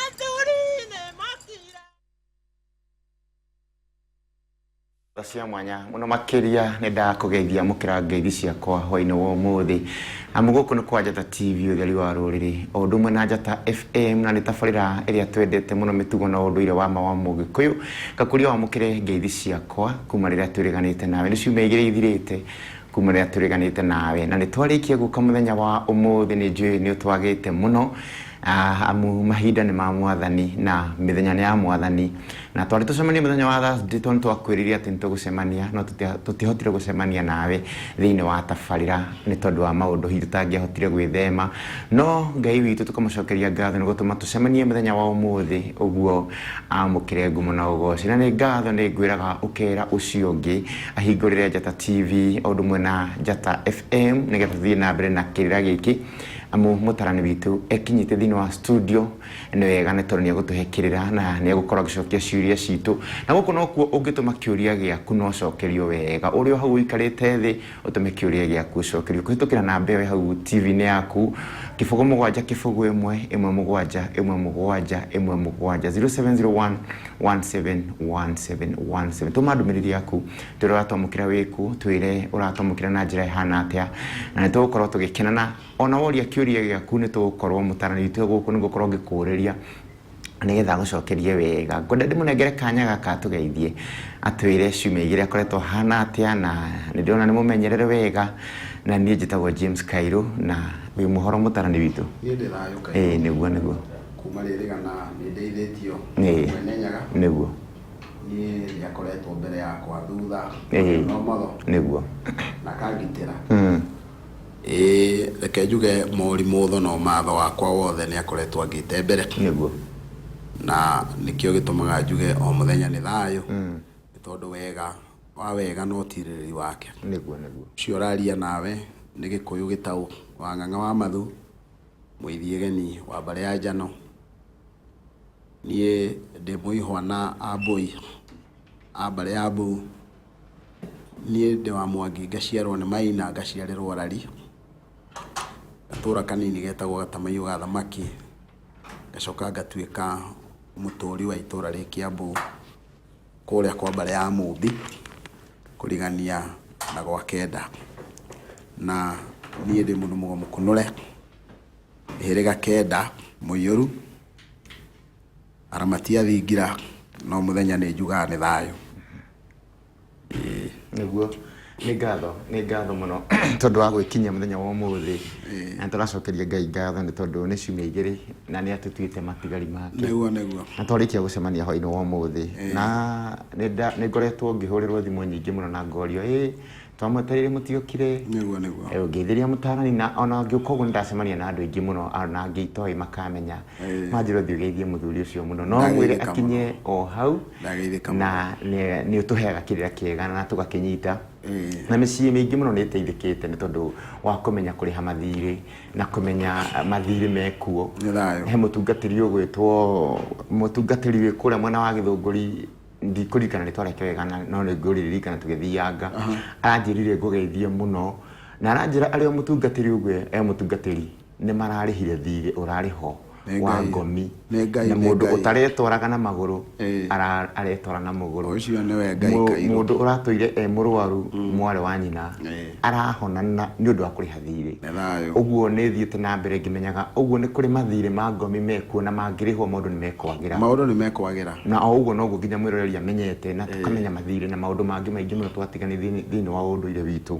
Athuri nĩ mokire. Tha cia mwanya mũno makĩria nĩ ndakũgeithia mũkĩra ngeithi ciakwa hwainĩ wa ũmũthĩ. Amu gũkũ nĩ kwa Njata TV ũtheri wa rũrĩrĩ o ũndũ ũmwe na Njata FM na nĩ tabarĩra ĩrĩa twendete mũno mĩtugo na ũndũire wa ma wa mũgĩkũyũ. Ngakũria wamũkĩre ngeithi ciakwa kuma rĩrĩa twĩrĩganĩte nawe nĩ ciumia igĩrĩ ithirĩte kuma rĩrĩa twĩrĩganĩte nawe na nĩ twarĩkia gũka mũthenya wa ũmũthĩ nĩ njũĩ nĩ ũtwagĩte mũno. Amu mahinda nĩ ma Mwathani na mĩthenya nĩ ya Mwathani. Na twarĩ tũcemanie mũthenya wa Thursday tondũ nĩ twakwĩrire atĩ nĩ tũgũcemania no tũtiahotire gũcemania nawe thĩinĩ wa tabarĩra nĩ tondũ wa maũndũ hihi tũtangĩahotire gwĩthema. No Ngai witũ tũkamũcokeria ngatho nĩ gũtũma tũcemanie mũthenya wa ũmũthĩ ũguo amũkĩre ngumo na ũgoci. Na nĩ ngatho nĩ ngwĩraga ũkera ũcio ũngĩ ahingũrĩre Njata TV o ũndũ ũmwe na Njata FM nĩgetha tũthiĩ na mbere na kĩrĩra gĩkĩ. Amu mũtarani witũ ekinyĩte thĩinĩ wa studio nĩ wega nĩ tondũ nĩ egũtũhe kĩrĩra na nĩ egũkorwo agĩcokia ciũria citũ. Na gũkũ nokuo ũngĩtũma kĩũria gĩaku na ũcokerio wega. Ũrĩ o hau ũikarĩte thĩ ũtũme kĩũria gĩaku ũcokerio kũhĩtũkĩra namba ĩyo ĩ hau TV-inĩ yaku, kĩbũgũ mũgwanja kĩbũgũ ĩmwe, ĩmwe mũgwanja, ĩmwe mũgwanja, ĩmwe mũgwanja, 0701 171717. Tũma ndũmĩrĩri yaku twĩre ũratwamũkĩra wĩkũ, twĩre ũratwamũkĩra na njĩra ĩhana atĩa, na nĩ tũgũkorwo tũgĩkena na ona woria kĩũria gĩaku nĩ tũgũkorwo mũtarani witũ e gũkũ nĩ gũkorwo ngĩkũrĩria nĩgetha agũcokerie wega. Ngwenda ndĩmũnengere kanya gaka atũgeithie atwĩre ciumia igĩrĩ akoretwo ahana atĩa, na nĩ ndĩrona nĩ mũmenyerere wega, na niĩ njĩtagwo James Kairũ na wĩ mũhoro mũtarani witũ? Niĩ ndĩ thayũ Kairũ. Ĩĩ nĩguo nĩguo. Kuma rĩrĩgana nĩ ndeithĩtio nĩ Mwene Nyaga. Nĩguo. Niĩ nĩ akoretwo mbere yakwa thutha na ũmotho. Nĩguo. Na akangitĩra. Ĩĩ reke njuge mori mũtho na ũmatho wakwa wothe nĩ akoretwo angĩte mbere. Nĩguo. Na nĩkĩo gĩtũmaga njuge o mũthenya nĩ thayũ. Nĩ tondũ wega wa wega na ũtirĩrĩri wake. Nĩguo nĩguo. Ũcio ũraria nawe nĩ Gĩkũyũ gĩtaũ wa Ng'ang'a wa Mathu, Mũithiĩgeni wa mbarĩ ya Njano. Niĩ ndĩ mũihwa na Ambũi a mbarĩ ya Mbuu. Niĩ ndĩ wa Mwangi ngaciarwo nĩ Maina ngaciarĩrwo Rari, gatũra kanini getagwo Gatamaiyũ ga Thamaki, ngacoka ngatuĩka mũtũri wa itũra rĩ Kiambu kũrĩa kwa mbarĩ ya Mũmbi kũrigania na gwa Kenda. Na niĩ ndĩ mũndũ mũgo mũkunũre, mĩhĩrĩga kenda mũiyũru. Aramati a thingira no mũthenya nĩ njugaga nĩ thayũ. Nĩguo, nĩ ngatho, nĩ ngatho mũno tondũ wa gwĩkinyia mũthenya wa ũmũthĩ. Na nĩ tũracokeria Ngai ngatho nĩ tondũ nĩ ciumia igĩrĩ na nĩ atũtuĩte matigari make. Nĩguo, nĩguo. Na twarĩkia gũcemania hwainĩ wa ũmũthĩ. Na nĩ ngoretwo ngĩhũrĩrwo thimũ nyingĩ mũno na ngorio, ĩ Twamwetereire mũtiokire. Nĩguo nĩguo. Ũngĩithĩria mũtarani na ona ngĩũka ũguo nĩndacemania na andũ aingĩ mũno ona angĩ itoĩ makamenya. Manjĩra ũthiĩ ũgeithie mũthuri ũcio mũno. No mwĩre Ndageithĩka akinye o hau Ndageithĩka mũno. na nĩ ũtũheaga kĩrĩra kĩega na tũgakĩnyita. Na mĩciĩ mĩingĩ mũno nĩ ĩteithĩkĩte nĩ tondũ wa kũmenya kũrĩha mathirĩ na kũmenya mathirĩ mekuo. Nĩ thayũ. He mũtungatĩri ũgwĩtwo mũtungatĩri wĩ kũrĩa mwena wa Gĩthũngũri ndikũririkana rĩtwa rĩake wega na no nĩ ngũrĩririkana tũgĩthianga aranjĩrire ngũgeithie mũno na aranjĩra arĩ o mũtungatĩri ũguo e mũtungatĩri nĩ mararĩhire thirĩ ũrarĩ ho Nĩ wa Ngai. ngomi Nĩ Ngai, na nĩ mũndũ Ngai. ũtaretwaraga na magũrũ aretwara na mũgũrũ. Ũcio nĩwe Ngai Kairũ. Mũndũ ũratũire e mũrwaru mwarĩ wa nyina arahona na nĩ ũndũ wa kũrĩha thirĩ. Nĩ thayũ. Ũguo nĩ thiĩte na mbere ngĩmenyaga ũguo nĩ kũrĩ mathirĩ ma ngomi mekuo na mangĩrĩhwo maũndũ nĩ mekwagĩra. Maũndũ nĩ mekwagĩra. Na o ũguo noguo nginya mwĩroreri amenyete na tũkamenya mathirĩ na maũndũ mangĩ maingĩ mũno twatiganĩirie thĩinĩ wa ũndũire witũ.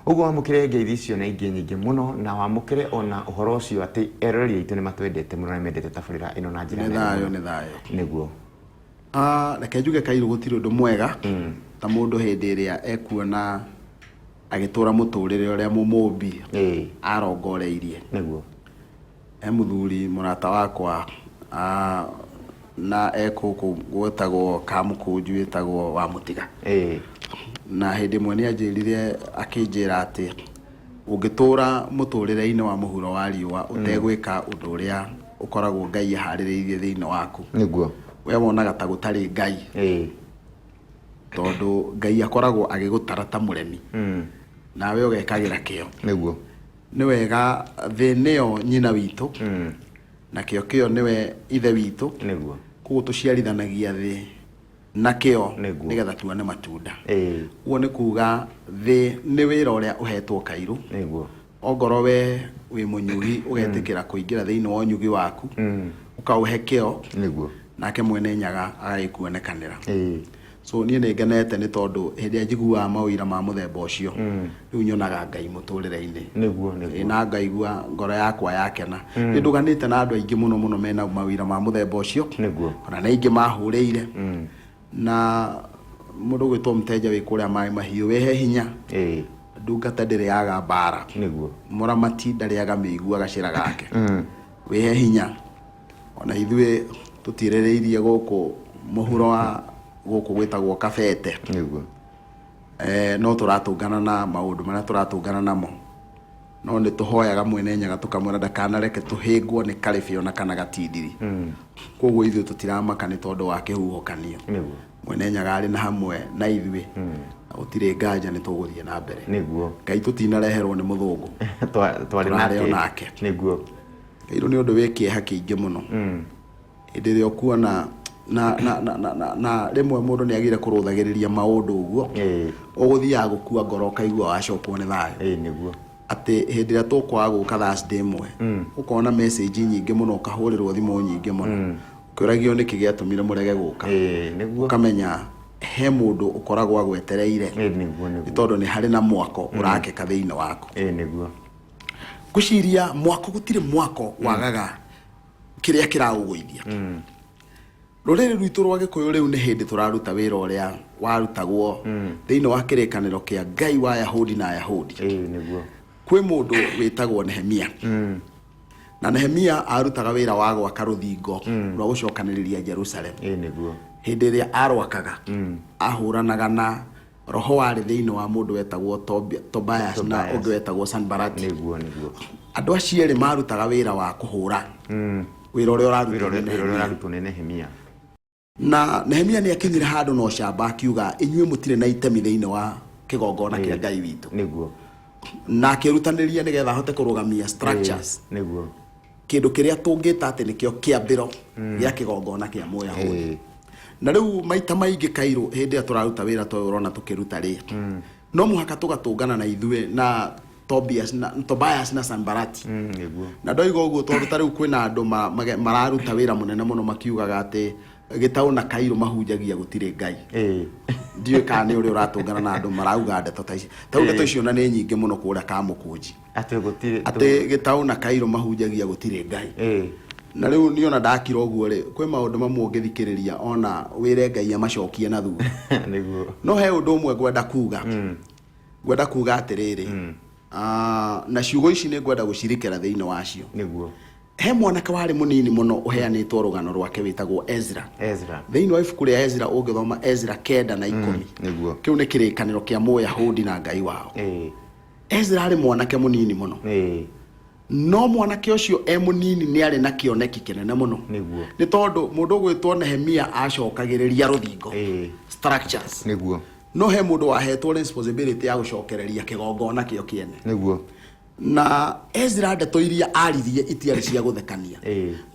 Ũguo wamũkĩre ngeithi icio na ingĩ nyingĩ mũno na wamũkĩre ona ũhoro ũcio atĩ eroreri aitũ nĩ matwendete mũno na nĩ mendete tabarĩra ĩno na njĩra Nĩ nene thayũ, mũno. nĩ thayũ. Nĩguo. Reke njuge Kairũ gũtirĩ ũndũ mwega ta mũndũ hĩndĩ ĩrĩa ekuona agĩtũra mũtũrĩre ũrĩa mũmũmbi arongoreirie. Nĩguo. He mũthuri mũrata wakwa na e gũkũ gwĩtagwo Kamũkũnju wĩtagwo Wamũtiga. Na hĩndĩ ĩmwe nĩ anjĩrire akĩnjĩra atĩ ũngĩtũra mũtũrĩre-inĩ wa mũhuro wa riũa ũtegwĩka ũndũ ũrĩa ũkoragwo Ngai aharĩrĩirie thĩinĩ waku. Nĩguo. We wonaga ta gũtarĩ Ngai. Tondũ Ngai akoragwo agĩgũtara ta mũremi. Nawe ũgekagĩra kĩo. Nĩguo. Nĩ wega thĩ nĩyo nyina witũ. Nakĩo kĩo nĩwe Ithe witũ. Nĩguo. Koguo tũciarithanagia thĩ na kĩo Nĩguo. nĩgetha tuone matunda. Ĩĩ. Ũguo nĩ kuga thĩ nĩ wĩra ũrĩa ũhetwo kairũ. Nĩguo. Ongorwo we wĩ mũnyugi ũgetĩkĩra kũingĩra thĩinĩ wa ũnyugi waku, ũkaũhe kĩo, Nĩguo. nake Mwene Nyaga agagĩkuonekanĩra. Ĩĩ. So niĩ nĩ ngenete nĩ tondũ hĩndĩ ĩrĩa njiguaga maũira ma mũthemba ũcio, rĩu nyonaga Ngai mũtũrĩre-inĩ. Nĩguo, nĩguo. Ĩĩ, na ngaigua ngoro yakwa yakena. Nĩ ndũganĩte na andũ aingĩ mũno mũno mena maũira ma mũthemba ũcio. Nĩguo. Ona nĩ aingĩ mahũrĩire. Na mũndũ ũgwĩtwo Mteja wĩ kũrĩa Maĩ Mahiũ, wĩhe hinya. Ĩĩ. Ndungata ndĩrĩaga mbara. Nĩguo. Mũramati ndarĩaga mĩigua gacĩra gake. Wĩhe hinya. Ona ithuĩ tũtirĩrĩirie gũkũ mũhuro wa gũkũ gwĩtagwo Kabete. Nĩguo. No tũratũngana na maũndũ marĩa tũratũngana namo. No nĩ tũhoyaga Mwene Nyaga tũkamwĩra ndakanareke tũhĩngwo nĩ karĩbĩ ona kana gatindiri. Koguo ithuĩ tũtiramaka nĩ tondũ wa kĩhuhũkanio. Nĩguo. Mwene Nyaga arĩ na hamwe na ithuĩ. Na gũtirĩ nganja nĩ tũgũthiĩ na mbere. Nĩguo. Ngai tũtinareherwo nĩ mũthũngũ. Twarĩ Tũrarĩ o nake. nake. Nĩguo. Kairũ nĩ ũndũ wĩ kĩeha kĩingĩ mũno. Hĩndĩ ĩrĩa ũkuona na, na, na, na, na, na rĩmwe mũndũ nĩ agire kũrũthagĩrĩria maũndũ ũguo. Ĩĩ. Ũgũthiaga gũkua ngoro ũkaigua wacokwo nĩ thayũ. Ĩĩ, nĩguo. Atĩ hĩndĩ ĩrĩa tũkwaga gũka Thursday ĩmwe, ũkona message nyingĩ mũno, ũkahũrĩrwo thimũ nyingĩ mũno. Ũkĩũragio nĩkĩ gĩatũmire mũrege gũka. Ĩĩ, nĩguo. Ũkamenya he mũndũ ũkoragwo agwetereire. Ĩĩ, nĩguo, nĩguo. Nĩ tondũ nĩ harĩ na mwako ũrakĩka thĩinĩ waku. Ĩĩ, nĩguo. Ngwĩciria mwako gũtirĩ mwako wagaga kĩrĩa kĩraũgũithia. Rũrĩrĩ rwitũ rwa Gĩkũyũ rĩu nĩ hĩndĩ tũraruta wĩra ũrĩa warutagwo thĩinĩ wa kĩrĩkanĩro kĩa Ngai wa Ayahudi na Ayahudi. Ĩĩ, nĩguo. Kwĩ mũndũ wĩtagwo Nehemia. Na Nehemia arutaga wĩra wa gwaka rũthingo rwa gũcokanĩrĩria Jerusalem. Ĩĩ, nĩguo. Hĩndĩ ĩrĩa arwakaga, ahũranaga na roho warĩ thĩinĩ wa mũndũ wetagwo Tobias na Tobias. ũngĩ wetagwo Sanbalati. Nĩguo, nĩguo. Andũ acio erĩ marutaga wĩra wa kũhũra. Wĩra ũrĩa ũrarutwo nĩ Wĩra ũrĩa Nehemia. ũrarutwo nĩ Nehemia. Na Nehemia nĩ akinyire handũ na ũcamba akiuga inyuĩ mũtirĩ na itemi thĩinĩ wa kĩgongona kĩa Ngai witũ. Nĩguo. Na akĩrutanĩria nĩgetha ahote kũrũgamia structures. Nĩguo. Kĩndũ kĩrĩa tũngĩta atĩ nĩkĩo kĩambĩro gĩa kĩgongona kĩa Mũyahudi. Na rĩu maita maingĩ Kairũ hĩndĩ ĩrĩa tũraruta wĩra ta ũyũ ũrona tũkĩruta rĩ, no mũhaka tũgatũngana na ithuĩ na Tobias na Tobias na Sanbalati. Nĩguo. Na ndoiga ũguo tondũ ta rĩu kwĩna andũ mararuta wĩra mũnene mũno makiugaga atĩ Gĩtaũ na Kairũ mahunjagia gũtirĩ Ngai. Ndiũĩ kana nĩ ũrĩa ũratũngana na andũ marauga ndeto ta ici. Ta rĩu ndeto icio na nĩ nyingĩ mũno kũrĩa Kamũkũnji. Atĩ gũtirĩ Atĩ Gĩtaũ na Kairũ mahunjagia gũtirĩ Ngai. Na rĩu niĩ ona ndakira ũguo rĩ, kwĩ maũndũ mamwe ũngĩthikĩrĩria ona wĩre Ngai amacokie na thutha. Nĩguo. No he ũndũ ũmwe ngwenda kuga. Ngwenda kuga atĩrĩrĩ, na ciugo ici nĩ ngwenda gũcirikĩra thĩinĩ wacio. Nĩguo. He mwanake warĩ mũnini mũno ũheanĩtwo rũgano rwake wĩtagwo Ezra. Ezra. Thĩinĩ wa ibuku rĩa Ezra ũngĩthoma Ezra 9 na 10. Nĩguo. Kĩu nĩ kĩrĩkanĩro kĩa Mũyahudi na Ngai wao. Ezra arĩ mwanake mũnini mũno. No mwanake ũcio e mũnini nĩ arĩ na kĩoneki kĩnene mũno. Nĩguo. Nĩ tondũ mũndũ ũgwĩtwo Nehemia acokagĩrĩria rũthingo. Structures. Nĩguo. No he mũndũ wahetwo responsibility ya gũcokereria kĩgongona kĩo kĩene. Nĩguo. Na Ezra ndeto iria aririe itiarĩ cia gũthekania.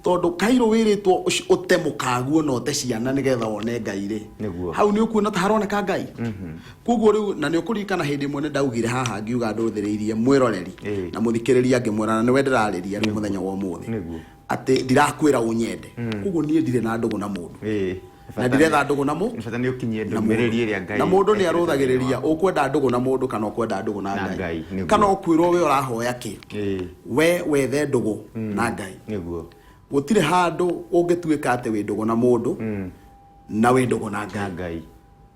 Tondũ Kairũ wĩrĩtwo ũte mũkaguo na ũte ciana nĩgetha wone Ngai rĩ. Nĩguo. Hau nĩ ũkuona ta haroneka Ngai. Koguo rĩu na nĩ ũkũririkana hĩndĩ ĩmwe nĩ ndaugire haha ngiuga ndũthĩrĩirie mwĩroreri na mũthikĩrĩria ngĩmwĩra na nĩwe ndĩrarĩria rĩu mũthenya wa ũmũthĩ. Nĩguo. Atĩ ndirakwĩra ũnyende. Koguo niĩ ndirĩ na ndũgũ na mũndũ. Na ndiretha ndũgũ na Nĩ bata nĩ ũkinyie ndũmĩrĩri ĩrĩa Ngai Na mũndũ nĩ ekĩrĩte arũthagĩrĩria thĩinĩ waku. ũkwenda ndũgũ na mũndũ kana ũkwenda ndũgũ na Na Ngai. Ngai, nĩguo. Kana ũkwĩrwo we ũrahoya kĩ. We wethe ndũgũ na Ngai. Nĩguo. Gũtirĩ handũ ũngĩtuĩka atĩ wĩ ndũgũ na mũndũ na wĩ ndũgũ na Ngai. Na Ngai.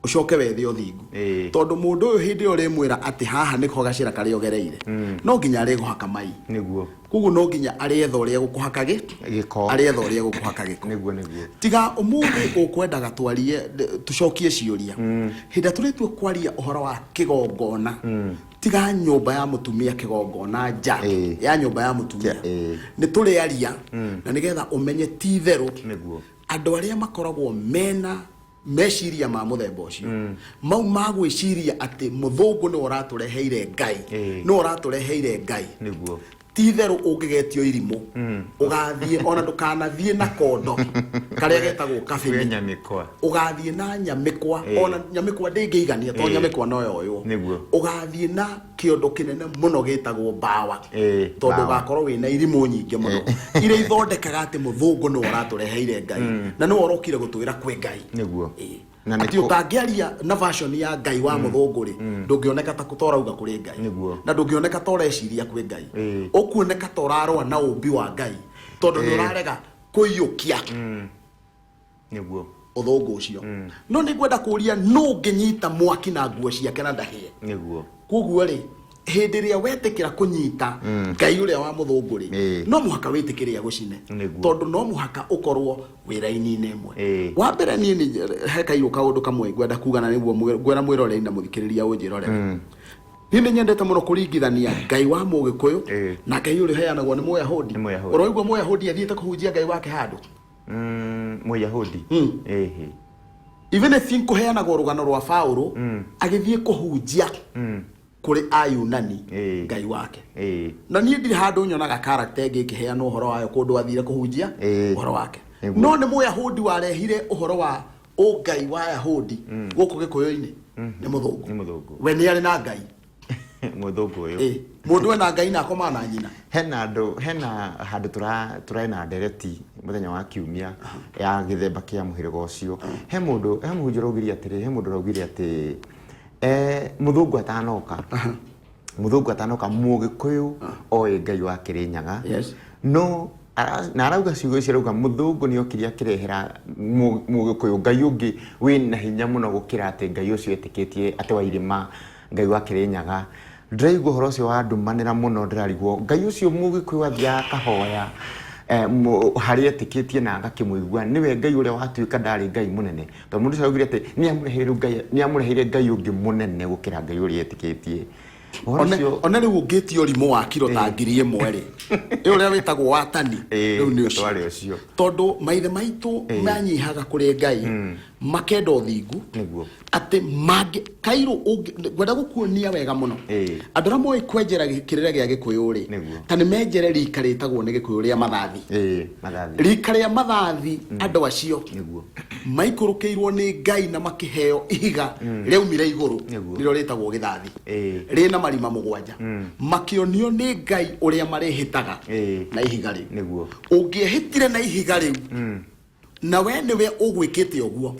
Ũcoke wethe ũthingu. Tondũ mũndũ ũyũ hĩndĩ ĩyo ũrĩmwĩra atĩ haha nĩho gacĩra karĩa ũgereire, no nginya arĩgũhaka mai. Nĩguo. Koguo no nginya arĩetha ũrĩa egũkũhaka Gĩko. Arĩetha ũrĩa egũkũhaka gĩko. Nĩguo, nĩguo. Tiga ũmũthĩ ũkwendaga twarie, tũcokie ciũria. Hĩndĩ ĩrĩa tũrĩtua kwaria ũhoro wa kĩgongona, tiga nyũmba ya mũtumia kĩgongona nja ya nyũmba ya mũtumia. Nĩ tũrĩaria na nĩgetha ũmenye ti itherũ Nĩguo. andũ arĩa makoragwo mena meciria ma mũthemba ũcio, mau ma gwĩciria atĩ mũthũngũ nĩwe ũratũreheire Ngai, nĩwe ũratũreheire Ngai. Nĩguo. Ti itherũ ũngĩgetio irimũ ũgathiĩ, ona ndũkanathiĩ na kondo karĩa getagwo Kwĩ kabini, nyamĩkwa. Ũgathiĩ na nyamĩkwa. Ona nyamĩkwa ndĩngĩigania tondũ nyamĩkwa no yoywo. Ũgathiĩ na kĩondo kĩnene mũno gĩtagwo mbawa, tondũ Mbawa. Ũgakorwo wĩna irimũ nyingĩ mũno iria ithondekaga atĩ mũthũngũ nĩwe ũratũreheire Ngai na nĩwe ũrokire gũtwĩra kwĩ Ngai. Na nĩ Atĩ ũtangĩaria na version ya Ngai wa mũthũngũ rĩ, ndũngĩoneka ta ũrauga kũrĩ Ngai, na ndũngĩoneka ta ũreciria kwĩ Ngai. Ũkuoneka ta ũrarũa na ũmbi wa Ngai tondũ nĩ ũrarega kũiyũkia ũthũngũ ũcio. No nĩ ngwenda kũria, nũ ũngĩnyita mwaki na nguo ciake na ndahĩe? Koguo rĩ, hĩndĩ ĩrĩa wetĩkĩra kũnyita Ngai ũrĩa wa mũthũngũ rĩ, no mũhaka wĩtĩkĩre agũcine, tondũ no mũhaka ũkorwo wĩ raini-inĩ ĩmwe. Wa mbere, niĩ nĩ he kairũ kaũndũ kamwe ngwenda kuga, na nĩguo ngwenda mwĩroreri na mũthikĩrĩria ũnjĩrorere. Niĩ nĩ nyendete mũno kũringithania Ngai wa mũgĩkũyũ na Ngai ũrĩa ũheanagwo nĩ Mũyahudi. Nĩ Mũyahudi. Ũroigua Mũyahudi athiĩte kũhunjia Ngai wake handũ? Mũyahudi. Ĩhĩ. Even if kũheanagwo rũgano rwa Paũlũ agĩthiĩ kũhunjia kũrĩ Ayunani Ngai wake, na niĩ ndirĩ handũ nyonaga character ĩngĩ ĩkĩheanwo ũhoro wayo kũndũ athire kũhunjia ũhoro wake. No nĩ Mũyahudi warehire ũhoro wa ũngai wa Yahudi gũkũ Gĩkũyũ-inĩ? Nĩ mũthũngũ. Nĩ mũthũngũ. We nĩ arĩ na Ngai. Mũthũngũ ũyũ. Mũndũ ena Ngai na akomaga na nyina. Hena andũ, hena handũ tũrarĩ na ndereti mũthenya wa kiumia ya gĩthemba kĩa mũhĩrĩga ũcio. He mũndũ, he mũhunjia ũraugire atĩrĩ, he mũndũ ũraugire atĩ mũthũngũ atanoka mũgĩkũyũ oĩ Ngai wa Kĩrĩnyaga. No na arauga ciugo ici, arauga mũthũngũ nĩ okire akĩrehera mũgĩkũyũ Ngai ũngĩ wĩna hinya mũno gũkĩra atĩ Ngai ũcio etĩkĩtie atĩ wa irĩma, Ngai wa Kĩrĩnyaga. Ndĩraigua ũhoro ũcio wandumanĩra mũno, ndĩrarigwo Ngai ũcio mũgĩkũyũ athiaga akahoya harĩa etĩkĩtie na agakĩmũigua nĩwe Ngai ũrĩa watuĩka ndarĩ Ngai mũnene, tondũ mũndũ ũcio araugire atĩ nĩ amũreheire rĩu Ngai, nĩ amũreheire Ngai ũngĩ mũnene gũkĩra Ngai ũrĩa etĩkĩtie. Ũhoro One ũcio. One rĩu ũngĩtia ũrimũ wa kiro ta 1000 rĩ, ĩ ũrĩa wĩtagwo wa tani, rĩu nĩ ũcio. Twarĩ ũcio. Tondũ maithe maitũ manyihaga kũrĩ Ngai, makenda ũthingu, atĩ mangĩ kairũ ngwenda gũkuonia wega mũno. Andũ arĩa moĩ kwenjera kĩrĩra gĩa Gĩkũyũ rĩ, ta nĩ menjere rika rĩtagwo nĩ Gĩkũyũ rĩa mathathi. Mathathi. Rika rĩa mathathi, andũ acio maikũrũkĩirwo nĩ Ngai na makĩheo ihiga rĩaumire igũrũ, nĩrĩo rĩtagwo gĩthathi, rĩna marima 7, makĩonio nĩ Ngai ũrĩa marĩhĩtaga na ihiga rĩu. Ũngĩehĩtire na ihiga rĩu na we nĩwe ũgwĩkĩte ũguo,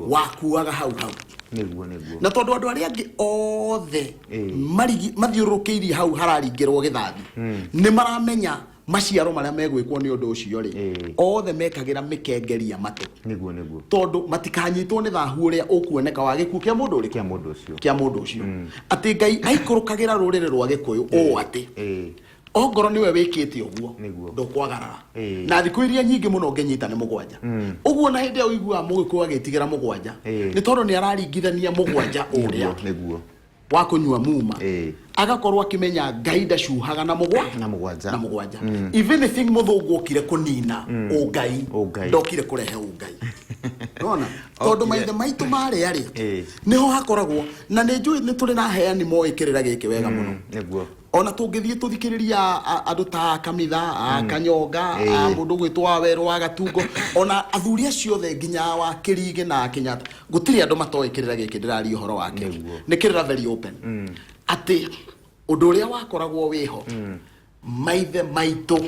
wakuaga hau hau. nĩguo nĩguo Na tondũ andũ arĩa angĩ othe mathiũrũrũkĩirie hau hararingĩrwo gĩthathi nĩ maramenya maciaro marĩa megwĩkwo nĩ ũndũ ũcio rĩ, othe mekagĩra mĩkengeria matũ, nĩguo nĩguo tondũ matikanyitwo nĩ thahu ũrĩa ũkuoneka wa gĩkuũ kĩa mũndũ ũrĩkũ? Kĩa mũndũ ũcio. Kĩa mũndũ ũcio. Atĩ Ngai aikũrũkagĩra rũrĩrĩ rwa Gĩkũyũ ũũ atĩ ongorwo nĩwe wĩkĩte ũguo, ndũkwagarara. Na thikũ iria nyingĩ mũno ũngĩnyita nĩ 7 ũguo, na hĩndĩ ĩrĩa ũiguaga mũgĩkũyũ agĩtigĩra 7, nĩ tondũ nĩ araringithania 7 ũrĩa wa kũnyua muma, agakorwo akĩmenya Ngai ndacuhaga na mũgwa Na 7. Na 7. If anything, mũthũngũ okire kũnina ũngai. Ũngai. Ndokire kũrehe ũngai nona tondũ maithe maitũ marĩa rĩ, nĩho hakoragwo na nĩ njũĩ nĩ tũrĩ na aheani moĩ kĩrĩra gĩkĩ wega mũno. Ona tũngĩthiĩ tũthikĩrĩria andũ ta Kamitha a Kanyonga, a mũndũ gwĩtwo wa Werũ wa Gatungo, ona athuri acio othe nginya wa Kĩrigĩ na Kenyatta, gũtirĩ andũ matoĩ kĩrĩra gĩkĩ ndĩraria ũhoro wakĩo. Nĩ kĩrĩra very open, atĩ ũndũ ũrĩa wakoragwo wĩho, maithe maitũ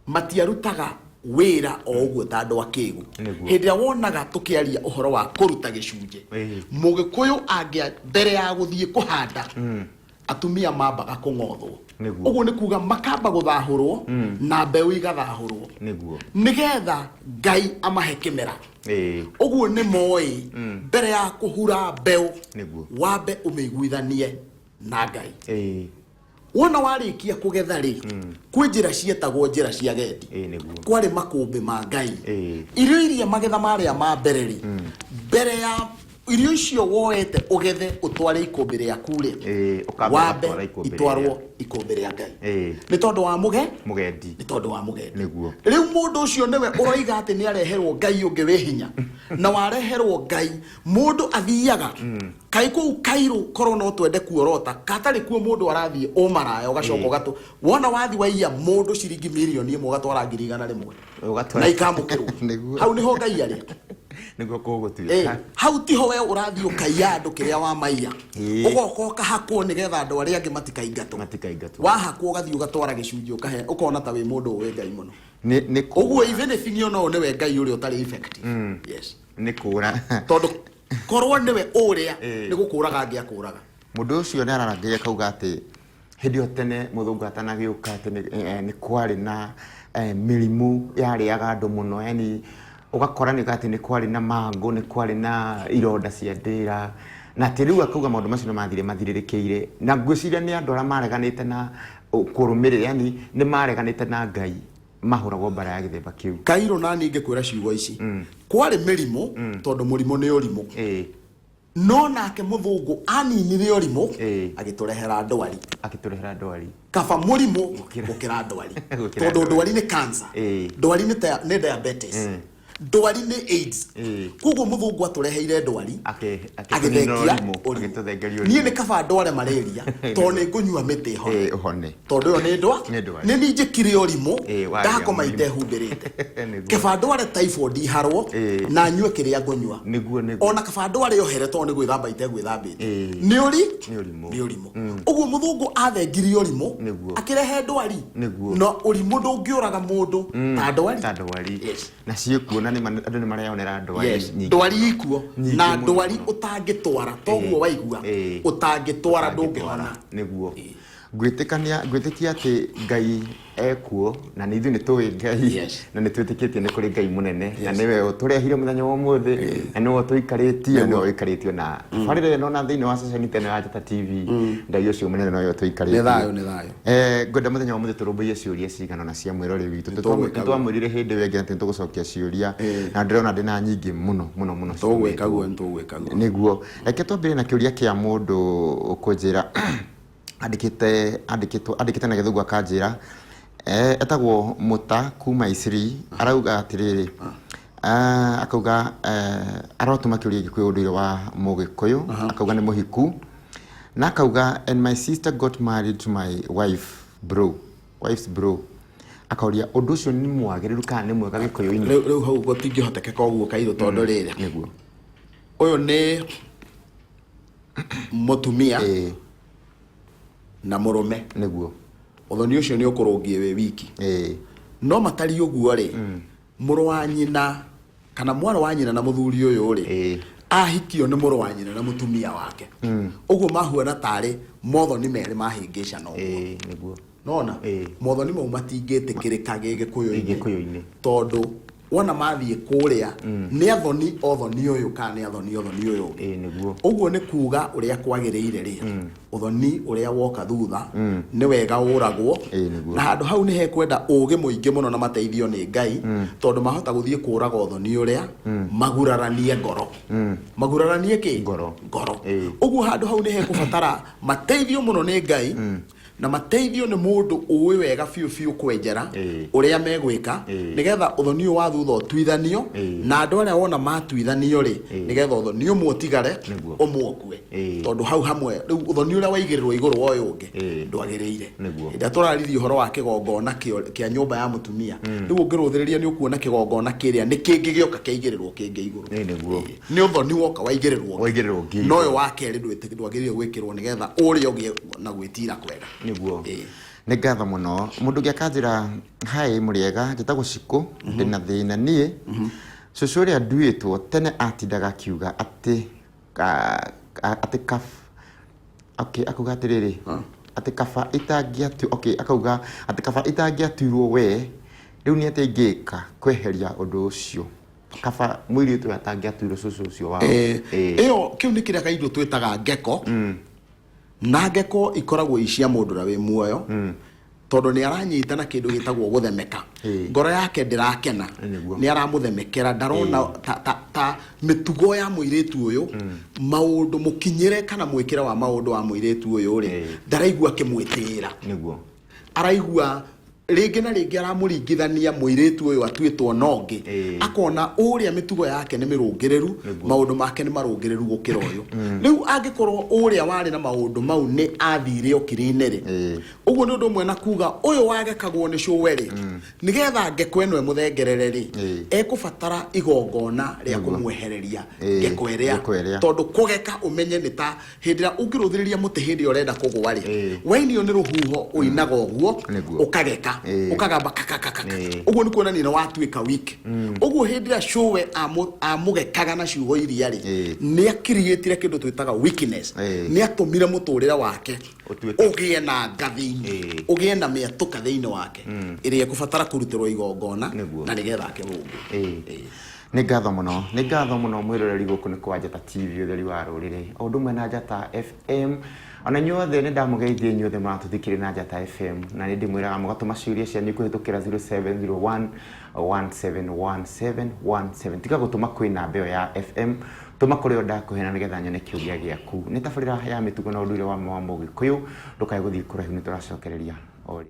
matiarutaga wĩra o ũguo ta andũ akĩgu. Hĩndĩ ĩrĩa wonaga tũkĩaria ũhoro wa kũruta gĩcunjĩ, mũgĩkũyũ angĩa mbere ya gũthiĩ kũhanda, atumia mambaga kũng'othwo. Ũguo nĩ kuga makamba gũthahũrwo na mbeũ igathahũrwo, nĩgetha Ngai amahe kĩmera. Ũguo nĩ moĩ mbere ya kũhura mbeũ, wambe ũmĩiguithanie na Ngai. Wona warĩkia kũgetha rĩ, kwĩ njĩra cietagwo njĩra cia gendi. Kwarĩ makũmbĩ ma Ngai. Irio iria magetha marĩa ma mbere rĩ, mbere ya Irio icio woete ũgethe ũtware ikũmbĩ rĩaku rĩ, Ĩĩ, ũkamba wambe ũgatwara ikũmbĩ itwarwo rĩrĩa. Ikũmbĩ rĩa Ngai. Nĩ tondũ wa mũge Mũgendi. Nĩ tondũ wa mũgendi. Rĩu mũndũ ũcio nĩwe ũroiga atĩ nĩ areherwo Ngai ũngĩ wĩ hinya, na wareherwo Ngai mũndũ athiaga kaĩ kũu kairũ korwo no twende kuorota katarĩ kuo. Mũndũ arathiĩ ũmaraya, ũgacoka ũgatũ wona wathi waiya mũndũ ciringi 1,000,000, ũgatwara 100,000 Ũgatwara- na ikamũkĩrwo. Hau nĩho Ngai arĩ. Nĩguo kũgũtuĩka. Hau tiho we ũrathiĩ ũkaiya andũ kĩrĩa wamaiya, ũgoka ũkahakwo nĩgetha andũ arĩa angĩ matikaingatwo. Matikaingatwo. Wahakwo ũgathiĩ ũgatwara gĩcunjĩ ũkahe, ũkona ta wĩ mũndũ ũĩ Ngai mũno. Nĩ Ũguo even if niĩ no nĩwe Ngai ũrĩa ũtarĩ effective, yes. Nĩ kũra. Tondũ korwo nĩwe ũrĩa nĩ gũkũraga angĩakũraga. Mũndũ ũcio nĩ ararangĩria akauga atĩ hĩndĩ ĩyo tene mũthũngũ atanagĩũka atĩ nĩ kwarĩ na mĩrimũ yarĩaga andũ mũno, yani ũgakora nĩ atĩ nĩ kwarĩ na mangũ, nĩ kwarĩ na ironda cia ndĩra, na atĩ rĩu akauga maũndũ macio nĩ mathire mathirĩrĩkĩire, na ngwĩciria nĩ andũ arĩa mareganĩte na kũrũmĩrĩra, yani nĩ mareganĩte na Ngai mahũragwo mbara ya gĩthemba kĩu. Kairũ, na niĩ ngĩkwĩra ciugo ici, kwarĩ mĩrimũ tondũ mũrimũ nĩ ũrimũ, no nake mũthũngũ aninire ũrimũ, agĩtũrehera ndwari. Akĩtũrehera ndwari. Kaba mũrimũ gũkĩra ndwari. Gũkĩra Tondũ ndwari. Ndwari nĩ cancer, ndwari nĩ diabetes, ndwari nĩ AIDS. Koguo mũthũngũ atũreheire ndwari, Akĩtũnina agĩthengia ũrimũ, ũrimũ. Agĩtũthengeria Niĩ ũrimũ. nĩ kaba ndware malaria tondũ nĩ ngũnyua mĩtĩ hone. Ĩĩ, ũhone. Tondũ ĩyo nĩ ndwa Nĩ ndwari. Nĩ niĩ njĩkire ũrimũ, Warĩa ndakoma mũrimũ. itehumbĩrĩte. Keba ndware typhoid iharwo na nyue kĩrĩa ngũnyua. Nĩguo. Ona kaba ndware ohere tondũ nĩ gwĩthamba itegwĩthambĩte. Nĩ ũri Nĩ ũrimũ. Nĩ ũrimũ. Ũguo mũthũngũ athengirie ũrimũ, akĩrehe ndwari. Na ũrimũ ndũngĩũraga mũndũ ta ndwari. Ta ndwari. Yes. Na ciĩkuo na andũ nĩ mareyonera ndwari nyingĩ. Ndwari ikuo Nyingĩ na mũno ndwari mũno. ũtangĩtwara toguo waigua, ũtangĩtwara ndũngĩhona. Nĩguo ngwĩtĩkania, ngwĩtĩkia atĩ Ngai ekuo, na nĩ ithuĩ nĩ tũĩ Ngai, na nĩ twĩtĩkĩtie nĩ kũrĩ Ngai mũnene, na nĩwe ũtũrehire mũthenya wa ũmũthĩ, na nĩwe ũtũikarĩtie, nĩwe ũikarĩtio na tabarĩra ĩno na thĩinĩ wa ceceni teno ya Njata TV. Ngai ũcio mũnene nowe ũtũikarĩtie. Nĩ thayũ, nĩ thayũ. Ngwenda mũthenya wa ũmũthĩ tũrũmbũiye ciũria cigana na cia mwĩroreri witũ. Tũgwĩka Nĩ twamwĩrire hĩndĩ ĩyo ĩngĩ atĩ nĩ tũgũcokia ciũria, na ndĩrona ndĩna nyingĩ mũno mũno mũno Tũgwĩka citũmĩtwo. guo, nĩ tũgwĩka guo. Nĩguo, reke twambĩrĩrie na kĩũria kĩa mũndũ ũkũnjĩra andĩkĩte na Gĩthũngũ, akanjĩra etagwo Mũta kuma Isiri. Arauga atĩrĩrĩ, akauga arotũma kĩũria gĩkĩ kwĩ ũndũire wa Mũgĩkũyũ. Akauga nĩ mũhiku, na akauga, "And my sister got married to my wife bro, wife's bro." Akauria ũndũ ũcio nĩ mwagĩrĩru kana nĩ mwega Gĩkũyũ-inĩ. Rĩu hau gũtingĩhotekeka ũguo, kairũ, tondũ rĩrĩ, ũyũ nĩ mũtumia na mũrũme. Ũthoni ũcio nĩ ũkũrũngie wĩ wiki, no matari ũguo rĩ, mũrũ wa nyina kana mwarĩ wa nyina na mũthuri ũyũ rĩ, ahikio nĩ mũrũ wa nyina na mũtumia wake, ũguo mahuana tarĩ mothoni merĩ mahĩngĩcana ũguo. Nona mothoni mau matingĩtĩkĩrĩka gĩgĩkũyũ-inĩ, Gĩkũyũ-inĩ. Tondũ wona mathiĩ kũrĩa nĩ athoni othoni ũyũ kana nĩ athoni othoni ũyũ ũngĩ. Ũguo nĩ kuga ũrĩa kwagĩrĩire rĩ, ũthoni ũrĩa woka thutha nĩ wega ũragwo. Na handũ hau nĩ hekwenda ũgĩ mũingĩ mũno na mateithio nĩ Ngai, tondũ mahota gũthiĩ kũraga ũthoni ũrĩa maguraranie ngoro, maguraranie kĩ? Ngoro. Ngoro. Ũguo handũ hau nĩ hekũbatara mateithio mũno nĩ Ngai, na mateithio nĩ mũndũ ũĩ wega biũ biũ kwenjera ũrĩa megwĩka, nĩgetha ũthoni ũyũ wa thutha ũtuithanio, na andũ arĩa wona matuithanio rĩ, nĩgetha ũthoni ũmwe ũtigare, ũmwe ũkue. Tondũ hau hamwe rĩu ũthoni ũrĩa waigĩrĩrwo igũrũ wa ũyũ ũngĩ ndwagĩrĩire. Hĩndĩ ĩrĩa tũraririe ũhoro wa kĩgongona kĩa nyũmba ya mũtumia, rĩu ũngĩrũthĩrĩria nĩ ũkuona kĩgongona kĩrĩa nĩ kĩngĩ gĩoka kĩaigĩrĩrwo kĩngĩ igũrũ. Ĩĩ, nĩguo. Nĩ ũthoni woka waigĩrĩrwo ũngĩ. Waigĩrĩrwo ũngĩ. No ũyũ wa kerĩ ndwagĩrĩire gwĩkĩrwo nĩgetha ũrĩa ũgĩe na gwĩtira kwega. Nĩ ngatho mũno. Mũndũ ũngĩ akanjĩra, "Hai, mũrĩega, njĩtagwo Cikũ, ndĩna thĩna niĩ. Cũcũ ũrĩa nduĩtwo tene atindaga akiuga atĩ atĩ kaf okay." Akauga atĩrĩrĩ, atĩ kaba itangĩatu, okay, akauga atĩ kaba itangĩatuirwo we, rĩu nĩ atĩa ingĩka kweheria ũndũ ũcio? Kaba mũirĩtu ũyũ atangĩatuirwo cũcũ ũcio wao. Ĩyo kĩu nĩ kĩrĩa kairũ twĩtaga ngeko, na ngeko ikoragwo i cia mũndũ ũrĩa wĩ muoyo. Tondũ nĩ aranyita na kĩndũ gĩtagwo gũthemeka. Ngoro yake ndĩrakena. Nĩ aramũthemekera, ndarona ta mĩtugo ya mũirĩtu ũyũ, maũndũ mũkinyĩre kana mwĩkĩre wa maũndũ wa mũirĩtu ũyũ rĩ, ndaraigua akĩmwĩtĩĩra. Araigua rĩngĩ na rĩngĩ aramũringithania mũirĩtu ũyũ atuĩtwo na ũngĩ, akona ũrĩa mĩtugo yake nĩ mĩrũngĩrĩru, maũndũ make nĩ marũngĩrĩru gũkĩra ũyũ. Rĩu angĩkorwo ũrĩa warĩ na maũndũ mau nĩ athire okiri-inĩ rĩ, ũguo nĩ ũndũ ũmwe na kuga ũyũ wagekagwo nĩ cũwe rĩ, nĩgetha ngeko ĩno ĩmũthengerere rĩ, ekũbatara igongona rĩa kũmwehereria ngeko ĩrĩa. Ngeko ĩrĩa. Tondũ kũgeka, ũmenye nĩ ta hĩndĩ ĩrĩa ũngĩrũthĩrĩria mũtĩ hĩndĩ ĩrĩa ũrenda kũgwa rĩ, wainio nĩ rũhuho ũinaga ũguo, ũkageka, ũkagamba kakakaka. Ũguo nĩ kuonania nĩ watuĩka weak. Ũguo hĩndĩ ĩrĩa cũwe amũgekaga na ciugo iria rĩ, nĩ akiriĩtire kĩndũ twĩtaga weakness. Nĩ atũmire mũtũrĩre wake Ũtuĩke- ũgĩe na nga thĩinĩ, ũgĩe na mĩatũka thĩinĩ wake ĩrĩa ĩkũbatara kũrutĩrwo igongona na nĩgetha akĩrũngwo. Nĩ ngatho mũno, nĩ ngatho mũno mwĩroreri. Gũkũ nĩ kwa Njata TV, ũtheri wa rũrĩrĩ, o ũndũ ũmwe na Njata FM. Ona inyuothe nĩ ndamũgeithia, inyuothe mũratũthikĩrĩria na Njata FM, na nĩ ndĩmwĩraga mũgatũma ciũria cianyu kũhĩtũkĩra 0701 171717. Tiga gũtũma kwĩ namba ĩyo ya FM, tũma kũrĩ o ndakũhe na nĩgetha nyone kĩũria gĩaku. Nĩ tabarĩra ya mĩtugo na ũndũire wa ma wa Mũgĩkũyũ. Ndũkae gũthiĩ kũraihu, nĩ tũracokereria o rĩ.